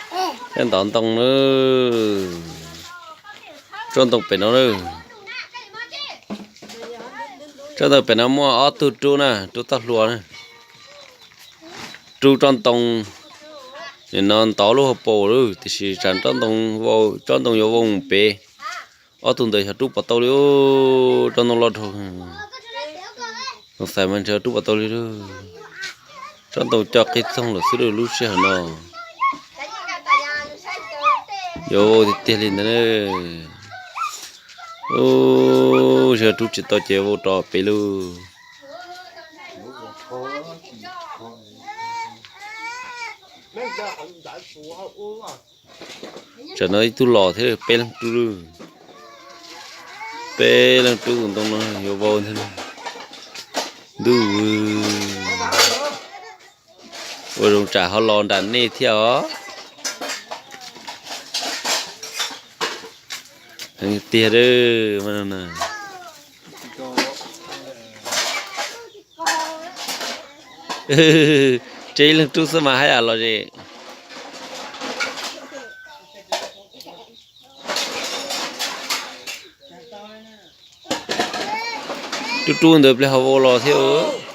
Saib ntov ntoo na. Tsob ntoo pem no na. Tsob ntoo pem no muaj ob tug rub na, rub toj hlua na. Rub tsob ntoo, nim no ntov lub hauv paus lawm, tiam sis tsam tsob ntoo, tsob ntoo yuav vau pem. Ob tug ntawd xyov rub puas tau li, tsob ntoo loj dhau. Xav mas ntshe rub puas tau li lawm. Tsob ntoo coj qij txoog lawm xwb lub sij hawm no. Yuav vau tiag tiag li ntawd. Ub, yog rub tsis tau ces vau rov pem lauj. Tsam no ib tug los thiab peb leeg rub lawm. Peb leeg rub tus ntoo no yuav vau ntag. Ntuj, ua zoo tsam ho los nram nej thiab os. Heev tiag. Tseb leeg rub xwb mas haj yam los ze. Rub rub ntawd pliag ho vau los thiab.